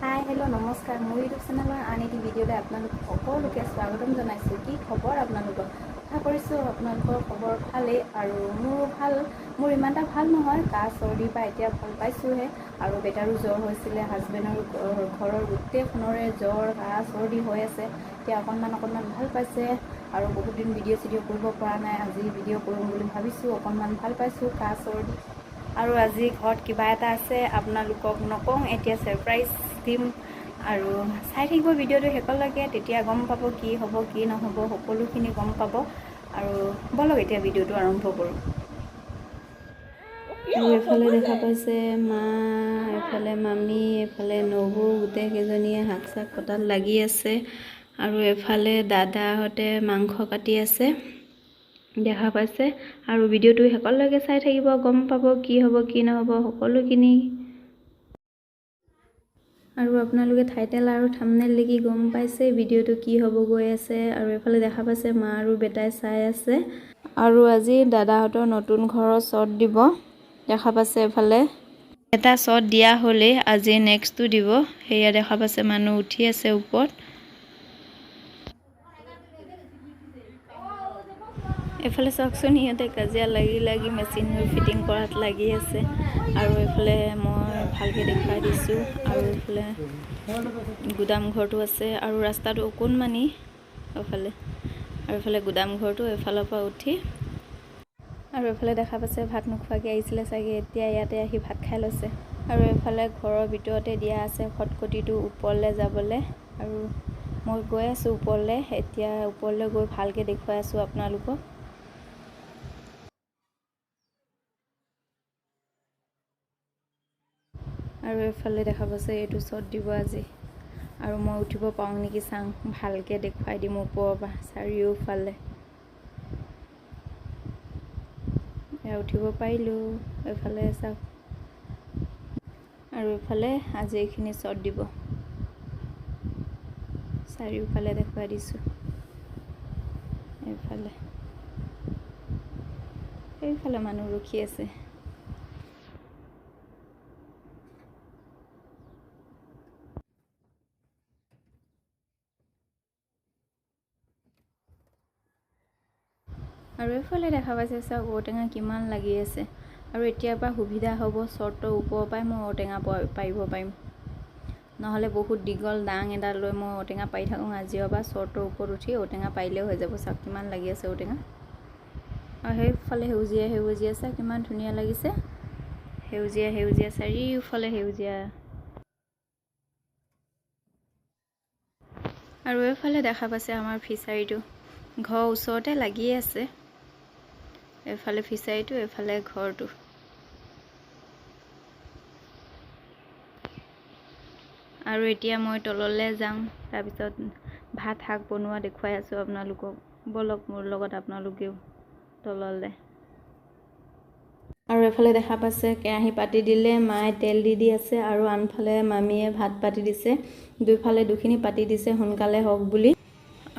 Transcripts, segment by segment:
হাই, hello', নমস্কাৰ। মোৰ YouTube চেনেলৰ আন এটি ভিডিঅ'লৈ আপোনালোক সকলোকে স্বাগতম জনাইছোঁ। কি খবৰ আপোনালোকৰ? আশা কৰিছোঁ আপোনালোকৰ খবৰ ভালেই আৰু মোৰো ভাল। মোৰ ইমান এটা ভাল নহয়, কাহ চৰ্দিৰ পৰা এতিয়া ভাল পাইছোঁহে। আৰু বেটাৰো জ্বৰ হৈছিলে, হাজবেণ্ডৰো, ঘৰৰ গোটেইখনৰে জ্বৰ, কাহ, চৰ্দি হৈ আছে। এতিয়া অকণমান অকণমান ভাল পাইছে। আৰু বহুত দিন ভিডিঅ' চিডিঅ' কৰিব পৰা নাই, আজি ভিডিঅ' কৰিম বুলি ভাবিছোঁ। অকণমান ভাল পাইছোঁ কাহ চৰ্দি। আৰু আজি ঘৰত কিবা এটা আছে, আপোনালোকক নকওঁ এতিয়া, ছাৰপ্ৰাইজ দিম। আৰু চাই থাকিব ভিডিঅ'টো শেষলৈকে, তেতিয়া গম পাব কি হ'ব কি নহ'ব, সকলোখিনি গম পাব। আৰু ব'লক, এতিয়া ভিডিঅ'টো আৰম্ভ কৰোঁ। আৰু এইফালে দেখা পাইছে মা, এইফালে মামী, এইফালে নবৌ, গোটেইকেইজনীয়ে শাক চাক কটাত লাগি আছে। আৰু এফালে দাদাহঁতে মাংস কাটি আছে, দেখা পাইছে। আৰু ভিডিঅ'টো শেষলৈকে চাই থাকিব, গম পাব কি হ'ব কি নহ'ব সকলোখিনি। আৰু আপোনালোকে টাইটেল আৰু থাম্বনেইল দেখি গম পাইছে ভিডিঅ'টো কি হ'ব গৈ আছে। আৰু এইফালে দেখা পাইছে মা আৰু বেটাই চাই আছে। আৰু আজি দাদাহঁতৰ নতুন ঘৰৰ চট দিব, দেখা পাইছে। এফালে এটা চট দিয়া হ'লেই, আজি নেক্সটটো দিব। সেয়া দেখা পাইছে মানুহ উঠি আছে ওপৰত। এইফালে চাওকচোন, সিহঁতে কাজিয়া লাগি লাগি মেচিন ফিটিং কৰাত লাগি আছে। আৰু এইফালে মই ভালকৈ দেখুৱাই দিছোঁ। আৰু এইফালে গুদাম ঘৰটো আছে আৰু ৰাস্তাটো অকণমানি এইফালে। আৰু এইফালে গুদাম ঘৰটো এইফালৰ পৰা উঠি। আৰু এইফালে দেখা পাইছে, ভাত নোখোৱাকৈ আহিছিলে চাগে, এতিয়া ইয়াতে আহি ভাত খাই লৈছে। আৰু এইফালে ঘৰৰ ভিতৰতে দিয়া আছে খটখটিটো ওপৰলৈ যাবলৈ। আৰু মই গৈ আছোঁ ওপৰলৈ। এতিয়া ওপৰলৈ গৈ ভালকৈ দেখুৱাই আছোঁ আপোনালোকক। আৰু এইফালে দেখা পাইছে, এইটো চট দিব আজি। আৰু মই উঠিব পাৰোঁ নেকি চাওঁ, ভালকৈ দেখুৱাই দিম ওপৰৰ পৰা চাৰিওফালে। এয়া উঠিব পাৰিলোঁ। এইফালে চাওক। আৰু এইফালে আজি এইখিনি চট দিব, চাৰিওফালে দেখুৱাই দিছোঁ। এইফালে সেইফালে মানুহ ৰখি আছে। আৰু এইফালে দেখা পাইছে চাওক, ঔটেঙা কিমান লাগি আছে। আৰু এতিয়াৰ পৰা সুবিধা হ'ব, চৰ্টৰ ওপৰৰ পৰাই মই ঔটেঙা পাৰিব পাৰিম। নহ'লে বহুত দীঘল দাং এডাল লৈ মই ঔটেঙা পাৰি থাকোঁ। আজিৰ পৰা চৰ্টৰ ওপৰত উঠি ঔটেঙা পাৰিলেও হৈ যাব। চাওক কিমান লাগি আছে ঔটেঙা। আৰু সেইফালে সেউজীয়া সেউজীয়া, চাওক কিমান ধুনীয়া লাগিছে, সেউজীয়া সেউজীয়া, চাৰিওফালে সেউজীয়া। আৰু এইফালে দেখা পাইছে আমাৰ ফিচাৰীটো ঘৰৰ ওচৰতে লাগিয়ে আছে। এইফালে ফিচাৰীটো, এইফালে ঘৰটো। আৰু এতিয়া মই তললৈ যাওঁ, তাৰপিছত ভাত শাক বনোৱা দেখুৱাই আছোঁ আপোনালোকক। ব'লক মোৰ লগত আপোনালোকেও তললৈ। আৰু এইফালে দেখা পাইছে, কেৰাহী পাতি দিলে মায়ে, তেল দি দি আছে। আৰু আনফালে মামীয়ে ভাত পাতি দিছে। দুইফালে দুখিনি পাতি দিছে সোনকালে হওক বুলি।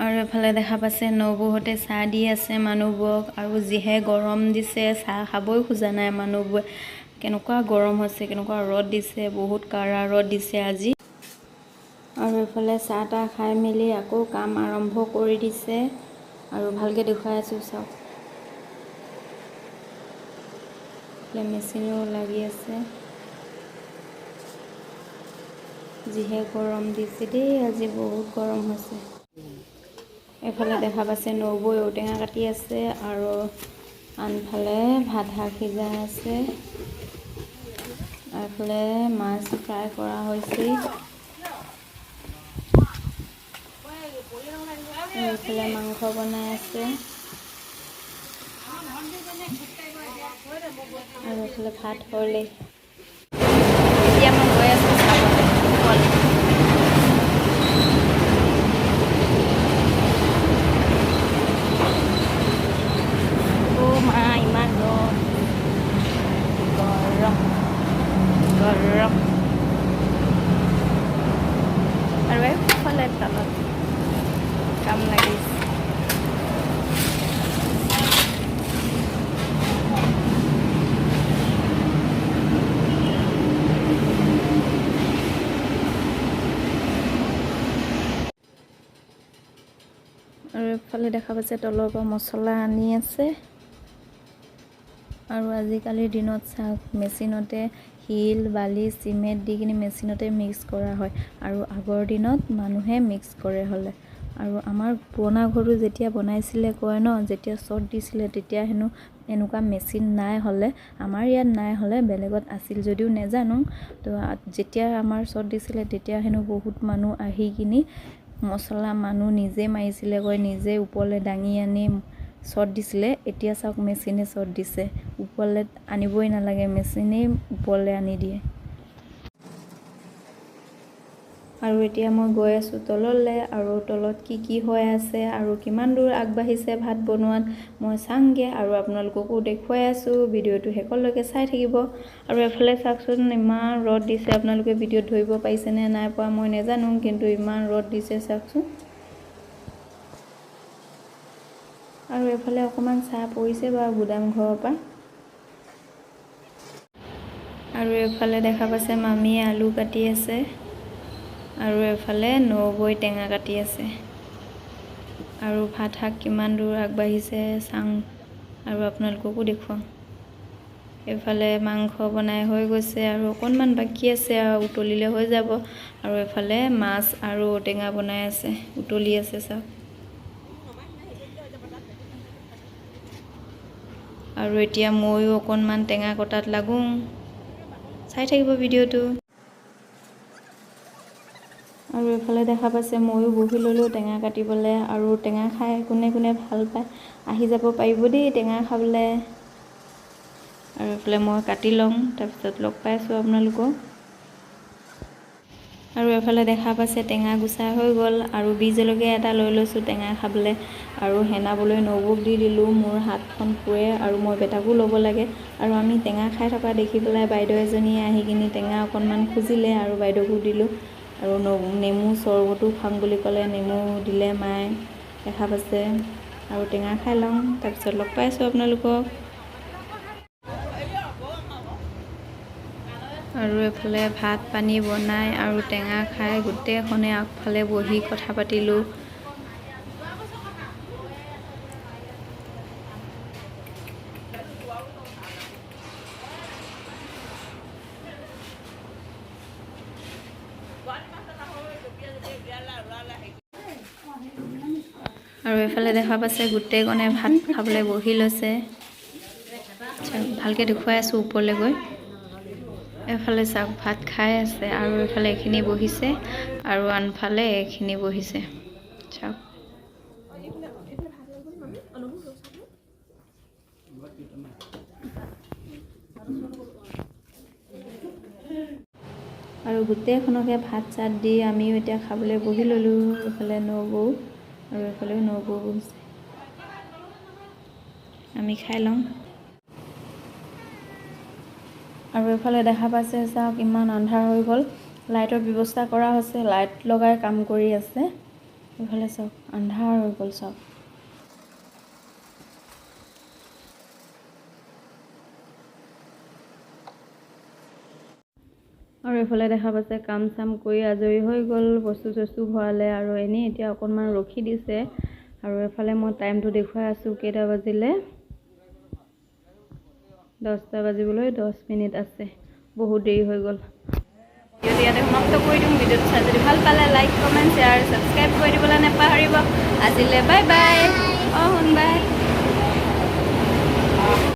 আৰু এফালে দেখা পাইছে নবৌহঁতে চাহ দি আছে মানুহবোৰক। আৰু যিহে গৰম দিছে, চাহ খাবই খোজা নাই মানুহবোৰে। কেনেকুৱা গৰম হৈছে, কেনেকুৱা ৰ'দ দিছে, বহুত কাৰা ৰ'দ দিছে আজি। আৰু এইফালে চাহ তাহ খাই মেলি আকৌ কাম আৰম্ভ কৰি দিছে। আৰু ভালকৈ দেখুৱাই আছোঁ চাওক। মেচিনো লাগি আছে। যিহে গৰম দিছে দেই আজি, বহুত গৰম হৈছে। এইফালে দেখা পাইছে নবৌ ঔটেঙা কাটি আছে আৰু আনফালে ভাত শাক সিজাই আছে। আৰু এইফালে মাছ ফ্ৰাই কৰা হৈছে। এইফালে মাংস বনাই আছে আৰু এইফালে ভাত হ'লেই। এতিয়া মই গৈ আছোঁ চাবলৈ ওপৰলৈ। অ' মা, ইমান ৰ'দ, গৰম গৰম। আৰু এইফালে তলত কাম লাগিছে। এফালে দেখা পাইছে তলৰ পৰা মছলা আনি আছে। আৰু আজিকালিৰ দিনত চাওক, মেচিনতে শিল, বালি, চিমেণ্ট দি কিনি মেচিনতে মিক্স কৰা হয় আৰু আগৰ দিনত মানুহে মিক্স কৰে হ'লে। আৰু আমাৰ পুৰণা ঘৰটো যেতিয়া বনাইছিলে, কয় ন, যেতিয়া চট দিছিলে, তেতিয়া হেনো এনেকুৱা মেচিন নাই হ'লে। আমাৰ ইয়াত নাই হ'লে, বেলেগত আছিল যদিও নেজানো। তো যেতিয়া আমাৰ চট দিছিলে, তেতিয়া হেনো বহুত মানুহ আহি কিনি মছলা মানুহ নিজে মাৰিছিলে কয়, নিজে ওপৰলৈ দাঙি আনি চট দিছিলে। এতিয়া চাওক, মেচিনে চট দিছে, ওপৰলৈ আনিবই নালাগে, মেচিনেই ওপৰলৈ আনি দিয়ে। আৰু এতিয়া মই গৈ আছোঁ তললৈ আৰু তলত কি কি হৈ আছে আৰু কিমান দূৰ আগবাঢ়িছে ভাত বনোৱাত মই চামগৈ আৰু আপোনালোককো দেখুৱাই আছোঁ। ভিডিঅ'টো শেষলৈকে চাই থাকিব। আৰু এফালে চাওকচোন, ইমান ৰ'দ দিছে। আপোনালোকে ভিডিঅ'ত ধৰিব পাৰিছেনে নাই পোৱা মই নাজানো, কিন্তু ইমান ৰ'দ দিছে চাওকচোন। আৰু এফালে অকণমান ছাঁ পৰিছে বাৰু গুদাম ঘৰৰ পৰা। আৰু এফালে দেখা পাইছে, মামীয়ে আলু কাটি আছে আৰু এফালে নবৌই টেঙা কাটি আছে। আৰু ভাত শাক কিমান দূৰ আগবাঢ়িছে চাওঁ আৰু আপোনালোককো দেখুৱাওঁ। এইফালে মাংস বনাই হৈ গৈছে আৰু অকণমান বাকী আছে আৰু উতলিলে হৈ যাব। আৰু এফালে মাছ আৰু ঔটেঙা বনাই আছে, উতলি আছে চাওক। আৰু এতিয়া ময়ো অকণমান টেঙা কটাত লাগোঁ। চাই থাকিব ভিডিঅ'টো। আৰু এইফালে দেখা পাইছে, ময়ো বহি ল'লোঁ টেঙা কাটিবলৈ। আৰু টেঙা খাই কোনে কোনে ভাল পায়, আহি যাব পাৰিব দেই টেঙা খাবলৈ। আৰু এইফালে মই কাটি লওঁ, তাৰপিছত লগ পাই আছোঁ আপোনালোকক। আৰু এফালে দেখা পাইছে, টেঙা গুচা হৈ গ'ল আৰু বিহ জলকীয়া এটা লৈ লৈছোঁ টেঙা খাবলৈ। আৰু সেনাবলৈ নবৌক দি দিলোঁ, মোৰ হাতখন পুৰে আৰু মই বেটাকো ল'ব লাগে। আৰু আমি টেঙা খাই থকা দেখি পেলাই বাইদেউ এজনীয়ে আহি কিনি টেঙা অকণমান খুজিলে আৰু বাইদেউকো দিলোঁ। আৰু নেমু চৰবতো খাম বুলি ক'লে, নেমু দিলে মায়ে, দেখা পাইছে। আৰু টেঙা খাই লওঁ, তাৰপিছত লগ পাইছোঁ আপোনালোকক। আৰু এইফালে ভাত পানী বনাই আৰু টেঙা খাই গোটেইখনে আগফালে বহি কথা পাতিলোঁ। আৰু এইফালে দেখা পাইছে, গোটেইকণে ভাত খাবলৈ বহি লৈছে। ভালকৈ দেখুৱাই আছোঁ ওপৰলৈ গৈ। এফালে চাওক, ভাত খাই আছে আৰু এইফালে এইখিনি বহিছে আৰু আনফালে এইখিনি বহিছে, চাওক। আৰু গোটেইখনকে ভাত চাত দি আমিও এতিয়া খাবলৈ বহি ল'লোঁ। এইফালে নবৌ আৰু এইফালেও নবৌ বহিছে। আমি খাই লওঁ। আৰু এইফালে দেখা পাইছে চাওক, ইমান আন্ধাৰ হৈ গ'ল। লাইটৰ ব্যৱস্থা কৰা হৈছে, লাইট লগাই কাম কৰি আছে। এইফালে চাওক, আন্ধাৰ হৈ গ'ল চাওক। আৰু এইফালে দেখা পাইছে, কাম চাম কৰি আজৰি হৈ গ'ল, বস্তু চস্তু ভৰালে আৰু এনেই এতিয়া অকণমান ৰখি দিছে। আৰু এইফালে মই টাইমটো দেখুৱাই আছোঁ, কেইটা বাজিলে। 10টা বাজিবলৈ 10 মিনিট আছে। বহুত দেৰি হৈ গ'ল। ভিডিঅ'টো ইয়াতে সমাপ্ত কৰি দিওঁ। ভিডিঅ'টো চাই যদি ভাল পালে, লাইক, কমেণ্ট, শ্বেয়াৰ, ছাবস্ক্ৰাইব কৰি দিবলৈ নাপাহৰিব। আজিলৈ বাই বাই। অঁ, শুন, বাই।